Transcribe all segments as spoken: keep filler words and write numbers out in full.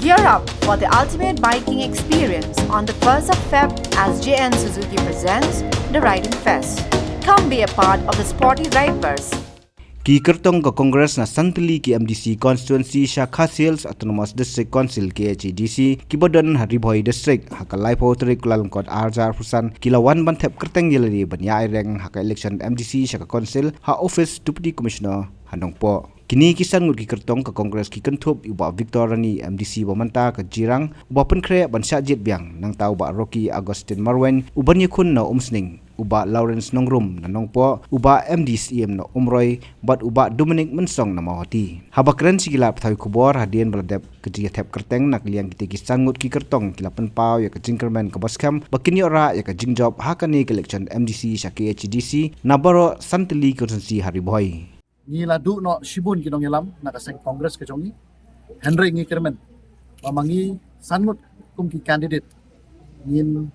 Gear up for the ultimate biking experience on the first of Feb as J N Suzuki presents the Riding Fest. Come be a part of the sporty ride verse. Ki kyrtong ka Congress na san tylli ki M D C constituency sha Khasi Hills Autonomous District Council, K H A D C, kiba don ha Ri Bhoi District, ha ka laiphew tarik Kyllalyngkot arhajar arphew san, ki la wan ban thep kyrteng ïalade ban ïaireng ha ka election M D C sha ka Council ha office Deputy Commissioner ha Nongpoh. Kine ki san ngut ki kyrtong ka Congress ki kynthup ïa u Bah Victor Rani, M D C ba mynta ka Jirang, uba pynkhreh ban shah jied biang, nangta u Bah Rocky Augustine Marwein, uban ïakhun na Umsning, u Bah Lawrence Nongrum na Nongpoh, u Bah M D Syiem na Umroi, bad u Bah Dominic Mynsong na Mawhati. Haba kren sha ki lad pathai khubor hadien ba la dep ka jingïathep kyrteng, na ka liang kitei ki san ngut ki kyrtong ki la pynpaw ïa ka jingkyrmen kaba skhem ba kin ïoh rah ïa ka jingjop ha kane ka election M D C sha K H A D C na baroh san tylli ki constituency ha Ri Bhoi. Ngi la duh noh shibun ki nongïalam na ka seng Congress ka jong ngi. Hynrei ngi kyrmen ba ma ngi san ngut kum ki candidate ngin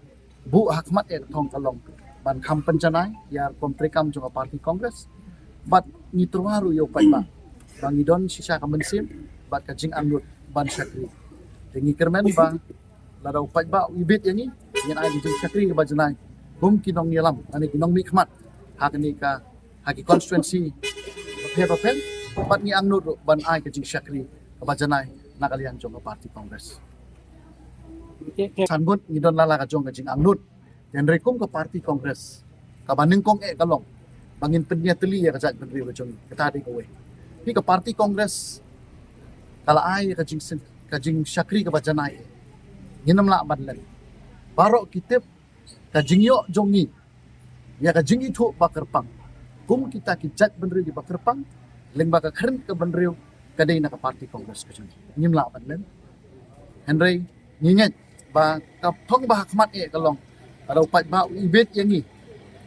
buh ha khmat eh ka thong ka long ban kham pynjanai ïa ka rukom treikam jong ka party Congress. Bad ngi tyrwa ruh ïa u paidbah ba ngi don shisha ka mynsiem bad ka jingangnud ban shakri. Te ngi kyrmen ba lada u paidbah u ibit ïa ngi, ngin ai ka jingshakri kaba janai kum ki nongïalam, lane ki nongmihkhmat ha kane ka, ha ki constituency bapher bapher, bad ngi angnud ruh ban ai ka jingshakri kaba janai na ka liang jong ka party Congress. San ngut ngi don la la ka jong ka jingangnud. Hynrei kum ka party Congress, kaba nyngkong eh ka long ba ngin pynïatylli ïa ka jaitbynriew ka jong ngi, kata dei kawei. Phi, ka party Congress ka la ai ïa ka jingsen-, ka jingshakri kaba janai. Ngin ym lah ban len. Baroh ki tip ka jingïoh jong ngi ïa ka jingithuh ba kyrpang kum kita ki jaitbynriew kiba kyrpang, lyngba ka khyrnit ka bynriew, ka dei na ka party Congress ka jong ngi. Ngim lah ban len. Hynrei ngi ngeit ba ka thong ba ha khmat eh ka long, lada u paidbah u ibit ïa ngi,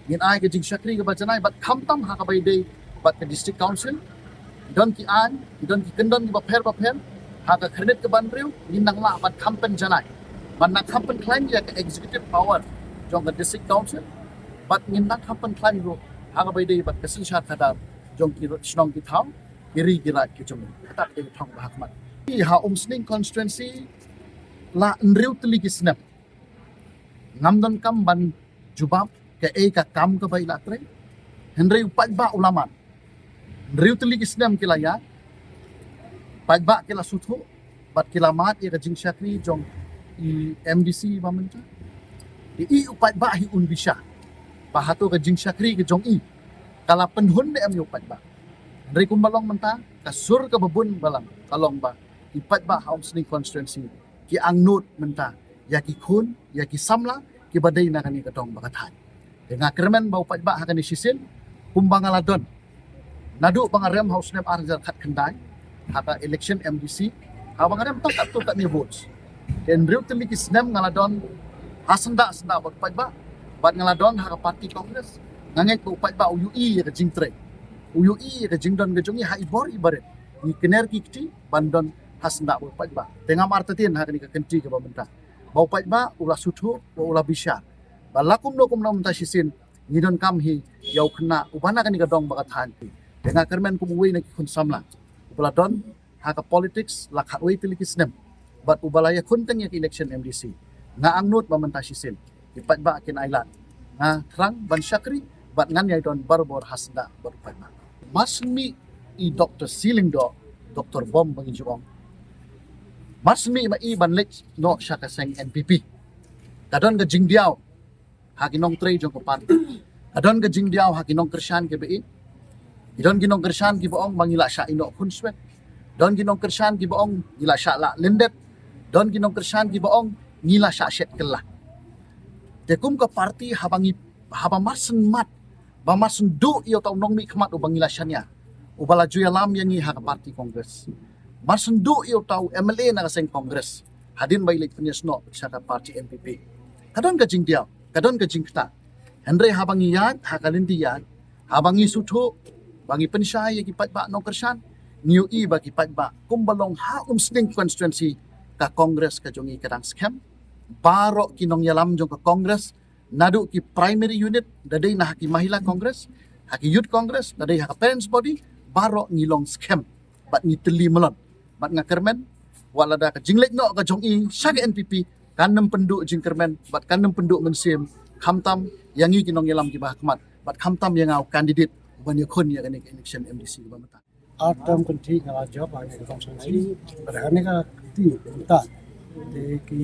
ngin ai ka jingshakri kaba janai bad khamtam ha kaba ïadei bad ka District Council. Ki don ki aiñ, ki don ki kyndon kiba pher bapher ha ka khyrnit ka bynriew, ngin nang lah ban kham pynjanai, ban nang kham pynkhlaiñ ïa ka executive power jong ka District Council, bad ngin nang kham pynkhlaiñ ruh ha kaba ïadei bad ka synshar khadar jong ki shnong ki thaw, ki ri ki raid ki jong ngi. Kata ka dei ka thong ba ha khmat. Phi, ha Umsning constituency la hynriew tylli ki snem ngam donkam ban jubab kaei ka kam kaba i la trei. Hynrei u paidbah u la mad. Hynriew tylli ki snem ki la ïaid, paidbah ki la sngewthuh bad ki la mad ïa ka jingshakri jong i M D C ba mynta. I, i u paidbah hi un bishar ba hato ka jingshakri ka jong i ka la pynhun ne em ïa u paidbah. Hynrei kumba long mynta, ka sur kaba bun balang ka long ba i paidbah ha Umsning constituency ki angnud mynta ïa ki khun, ïa ki samla kiba dei na kane ka dong bad ka thaiñ. Te nga kyrmen ba u paidbah ha kane shisien, kumba nga la don naduh ba nga rem ha u snem arhajar khatkhyndai ha ka election M D C, haba nga rem tang katto katne votes. Te hynriew tylli ki snem nga la don ha syndah syndah bad u paidbah, bad nga la don ha ka party Congress. Nga ngeit ba u paidbah u ïohi ïa ka jingtrei, u ïohi ïa ka jingdon ka jong ngi ha i bor i barit. Ngi kner ki kti ban don ha syndah bad u paidbah. Te ngam artatien ha kane ka kynti kaba mynta ba u paidbah u la sngewthuh, ba u la bishar ba la kumno kumno mynta shisien ngi donkam hi ïa u khynnah uba na kane ka dong bad ka thaiñ. Te nga kyrmen kum uwei na ki khun samla uba la don ha ka politics la khatwei tylli ki snem bad uba la ïakhun teng ïa ka election M D C, nga angnud ba mynta shisien i paidbah kin ailad. Nga thrang ban shakri bad ngan ïai don barabor ha syndah bad u paidbah. Mar shen mih i Doctor C. Lyngdoh, Doctor Bom ba ngi ju ong, mar shen mih ma i ban leit noh sha ka seng N P P, ka don ka jingdiaw ha ki nongtrei jong ka party. Ka don ka jingdiaw ha ki nongkyrshan kiba ïeit. Ki don ki nongkyrshan kiba ong ba ngi la shah ïehnoh khunswet. Don ki nongkyrshan kiba ong ngi la shah lah lyndet. Don ki nongkyrshan kiba ong ngi la shah shet kylla. Te kum ka party, haba ngi, haba mar shen mad, ba mar shen duh ïa uta u nongmihkhmat uba ngi la shaniah, uba la ju ïalam ïa ngi ha ka party Congress, mar shen duh ïa uta u M L A na ka seng Congress hadien ba i leit pynïasnoh sha ka party N P P, ka don ka jingdiaw, ka don ka jingktah. Hynrei haba ngi ïaid ha ka lynti ïaid, haba ngi sngewthuh, ba ngi pynshai ïa ki paidbah nongkyrshan, ngi ïohi ba ki paidbah kumba long ha Umsning constituency, ka Congress ka jong ngi ka dang skhem. Baroh ki nongïalam jong ka Congress, naduh ki primary unit, da dei na ha ki Mahila Congress, ha ki Youth Congress, da dei ha ka Parents Body, baroh ngi long skhem bad ngi tylli mlot. Bad nga kyrmen Wat lada ka jingleit noh ka jong i sha ka N P P kan nym pynduh jingkyrmen bad kan nym pynduh mynsiem, khamtam ïa ngi ki nongïalam kiba ha khmat bad khamtam ïa nga u candidate uban ïakhun ïa kane ka election M D C kaba mynta. Ar term kynthih nga la jop ha kane ka constituency. Bad ha kane ka kynthih mynta te ki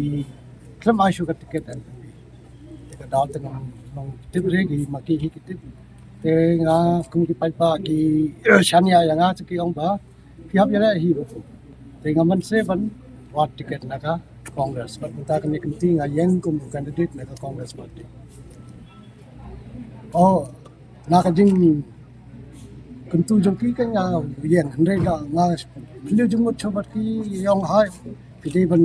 khlem ai shuh ka ticket N P P. Te ka daw te ngam long tip re, ki ma ki hi ki tip. Te nga kum ki paidbah ki shaniah ïa nga te ki ong ba ki hap ïaleh hi ba. Te nga mynsiem ban wad ticket na ka Congress. Bad mynta kane ka kynthih nga ïeng kum candidate na ka Congress party. Oh, na ka jingkyntu jong ki ka nga ïeng, hynrei ka nga pynliew jingmut shuh bad ki, ïong hai. Ki dei ban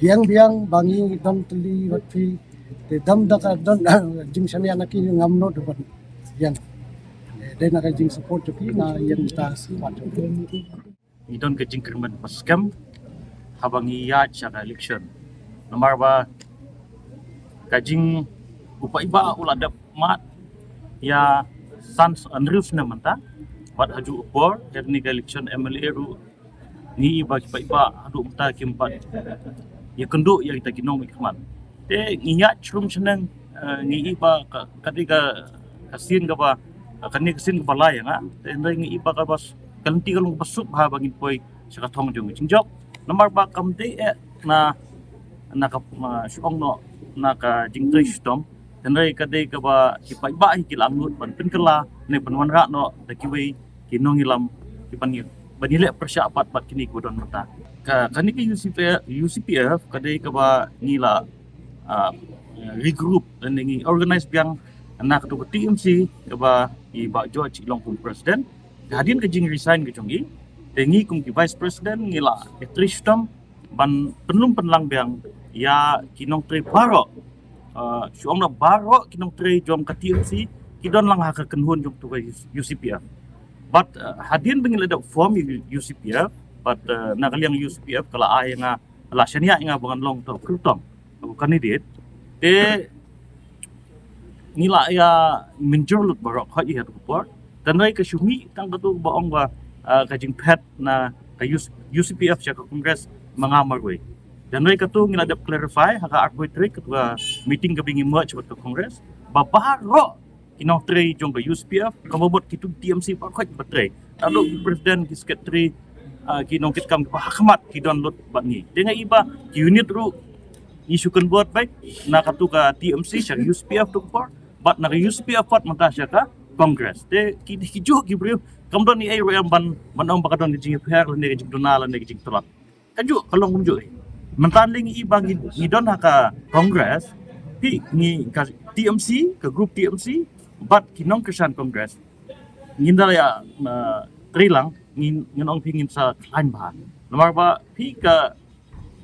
ïeng biang ba ngi don tylli bad phi. Te dam da ka don jingshaniah na ki, ngam nud ban ïeng. Dei na ka jingsupport jong ki nga ïeng ta shuh bad jong ki. Ngi don ka jingkyrmen ba skhem haba ngi ïaid sha ka election. Namar ba ka jing u paidbah u la dep mad ïa san hynriew snem mynta. Bad ha juh u por ha kane ka election M L A ruh ngi i ba ki paidbah haduh mynta kim pat ïakynduh ïa kita ki nongmihkhmat. Te ngi ïaid shrum shaneng, eh, ngi i ba ka, ka dei ka, ka sien kaba, kane ka sien kaba lai ïa nga. Te hynrei ngi i ba kaba s-, ka lynti ka long kaba suk bha ba ngin poi sha ka thong jong ka jingjop. Namar ba kam dei eh na, na ka, ma, shu ong noh na ka jingtrei shitom. Hynrei ka dei kaba ki paidbah hi ki la angnud ban pynkylla ne pynwanrah noh da kiwei ki nongïalam ki ban ïa, ban ïaleh pyrshah pat bad kine kiba don mynta. Ka, kane ka U C P F, U C P F ka dei kaba ngi la, ah, regroup lane ngi organize biang na katu ka T M C kaba i Bah George i long kum president. Hadien ka jingresign ka jong i, te ngi kum ki vice president ngi la ïatrei shitom ban pynlum pynlang biang ïa ki nongtrei baroh. Uh, shu ong na baroh ki nongtrei jong ka T M C ki don lang ha ka kynhun jong tu ka U C P F. But, uh, hadien ba ngi la dep form U C P F, but, uh, na ka liang U C P F ka la ai nga, la shaniah nga ba ngan long tu kyrtong u candidate. Te ngi la ïa mynjur lut baroh khoit ïa tu ka por. Tang dei ka shu mih tang katu ba ong ba, ah, ka jingphet na ka U C P F sha ka Congress ma nga marwei. Tang dei katu ngi la dep clarify ha ka arphew tarik katu ka meeting kaba ngi merge bad ka Congress. Ba baroh ki nongtrei jong ka U C P F, ka mut kitu T M C baroh khoit ba trei. Naduh ki president, ki secretary, ah, ki nongkitkam kiba ha khmat ki don lut bad ngi. Te nga i ba ki unit ruh ngi shu convert beit na katu ka T M C sha ka U C P F tu ka por, bad na ka U C P F pat mynta sha ka Congress. Te ki, ki juh ki briew kam don ei ei ruh em ban, ban ong ba ka don ka jingïapher lane ka jingduna lane ka jingtlot. Ka juh ka long kumjuh. Mynta lei ngi i ba ngi, ngi don ha ka Congress, phi ngi ka T M C, ka group T M C bad ki nongkyrshan Congress. Ngin da ïa, uh, trei lang, ngin, ngin ong phi ngin sa khlaiñ bha. Namar ba phi ka,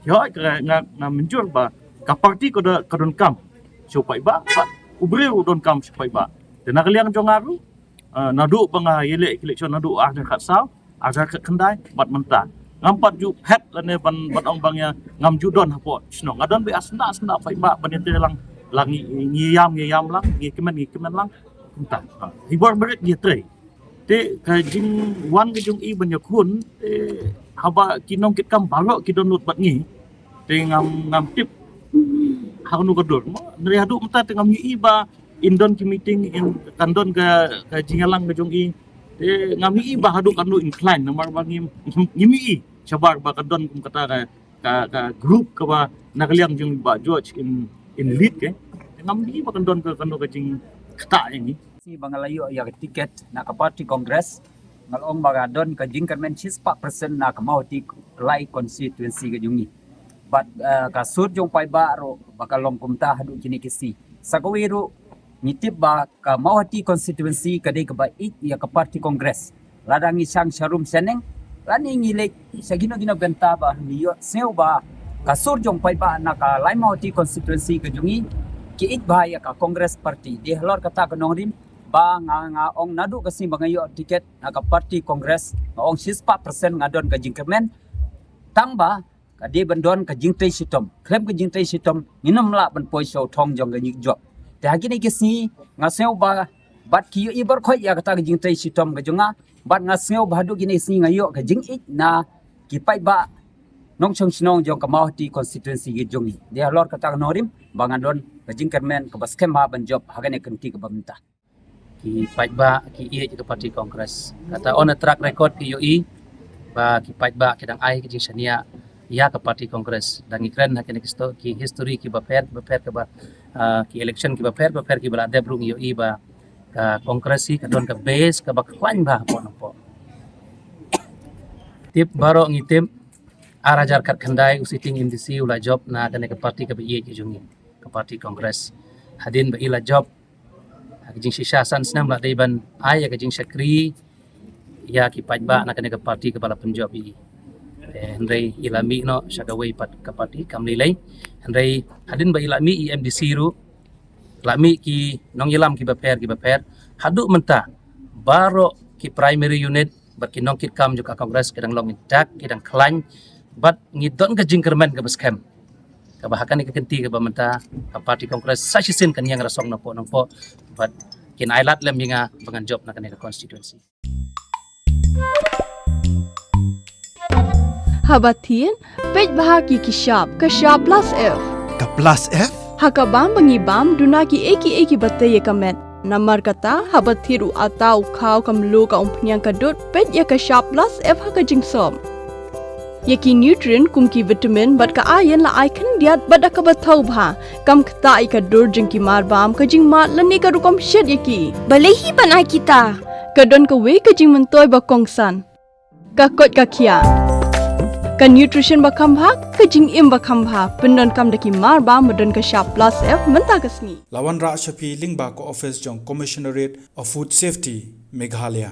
ïoh ka nga, nga mynjur ba ka party ka da, ka donkam sha u paidbah, bad u briew u donkam sha u paidbah. Te na ka liang jong nga ruh, uh, naduh ba nga ïaleh election naduh ar hajar khatsaw, ar hajar khatkhyndai bad mynta, ngam pat ju phet lane ban, ban ong ba nga ngam ju don hapoh shnong. Nga don beit ha syndah syndah paidbah ban ïatrei lang, lang ngi, ngi ïam ngi ïam lang, ngi kmen ngi kmen lang. Kumta. Ha, hi bor barit ngi ïatrei. Te ka jingwan ka jong i ban ïakhun, te haba ki nongkitkam baroh ki don lut bad ngi, te ngam, ngam tip ha kano ka dur. Mo, hynrei haduh mynta te ngam ïohi ba in don ki meeting, in kan don ka, ka jingïalang ka jong i. Te ngam ïohi ba haduh katno incline, namar ba ngim, ngim ïohi shabar ba ka don kum kata ka, ka, ka group kaba na ka liang jong Bah George in, in lead ke. Te ngam ïohi ba kan don ka, katno ka jingktah ïa ngi. Shi ba nga la ïoh ïa ka ticket na ka party Congress, nga la ong ba ka don ka jingkyrmen shispah percent na ka Mawhati lai constituency ka jong ngi. Bad, eh, ka sur jong paidbah ruh ba ka long kumta haduh kine ki sngi. Sa kawei ruh ngi tip ba ka Mawhati constituency ka dei kaba ïeit ïa ka party Congress. Lada ngi shang sharum shaneng lane ngi leit sha kino kino bynta ba ngi ïohsngew ba ka sur jong paidbah na ka lai Mawhati constituency ka jong ngi ki ïeit bha ïa ka Congress party. Dei halor kata ka nongrim ba nga, nga ong naduh ka sngi ba nga ïoh ticket na ka party Congress, nga ong shispah percent nga don ka jingkyrmen. Tang ba ka dei ban don ka jingtrei shitom. Khlem ka jingtrei shitom ngin ym lah ban poi sha u thong jong ka jingïoh jop. Te ha kine ki sngi nga sngew ba bad ki ïohi baroh khoit ïa kata ka jingtrei shitom ka jong nga, bad nga sngew ba haduh kine ki sngi nga ïoh ka jingïeit na ki paidbah nongshong shnong jong ka Mawhati constituency ka jong ngi. Dei halor kata ka nongrim ba ngan don ka jingkyrmen kaba skhem bha ban jop ha kane ka kynti kaba mynta. Ki paidbah ki ïeit ïa ka party Congress. Kata on a track record ki ïohi ba ki paidbah ki dang ai ka jingshaniah ïa ka party Congress. Dang ngi kren ha kine ki sto-, ki history kiba pher, kiba pher kaba, ah, ki election kiba pher, kiba pher kiba la dep ruh ngi ïohi ba ka Congress hi ka don ka base kaba khlaiñ bha hapoh Nongpoh. Tip baroh ngi tip ar hajar khatkhyndai u sitting M D C u la jop na kane ka party kaba ïeit ka jong ngi, ka party Congress. Hadien ba i la jop ha ka jingshisha san snem la dei ban ai ïa ka jingshakri ïa ki paidbah na kane ka party kaba la pynjop i. Eh, hynrei i la mih noh sha kawei pat ka party kam lei lei. Hynrei hadien ba i la mih i M D C ruh, la mih ki nongïalam kiba pher kiba pher, haduh mynta baroh ki primary unit bad ki nongkitkam jong ka Congress ki dang long intact, ki dang khlaiñ, bad ngi don ka jingkyrmen kaba skhem kaba ha kane ka kynti kaba mynta ka party Congress sa shisien kan ïeng rasong Nongpoh Nongpoh bad kin ai lad lem ïa nga ba ngan jop na kane ka constituency. Haba thied, peit bha ki ki shap, ka shap plus F. Ka plus F? Ha ka bam ba ngi bam, duna ki ei ki ei kiba tei ïa ka met. Namar kata, haba thied u atta, u khaw, ka mluh, ka umphniang, ka dud, peit ïa ka shap plus F ha ka jingsop. Ïa ki nutrient kum ki vitamin bad ka iron la ai khyndiat bad da kaba thaw bha. Kam ktah ïa ka dur jong ki mar bam, ka jingmad lane ka rukom shet ïa ki. Balei hi ban ai kita? Ka don kawei ka jingmyntoi ba kongsan. Ka koit ka khiah. Ka nutrition ba kham bha, ka jingim ba kham bha. Pyndonkam da ki mar bam ba don ka shap plus F mynta ka sngi. La wanrah sha phi lyngba ka office jong Commissionerate of Food Safety, Meghalaya.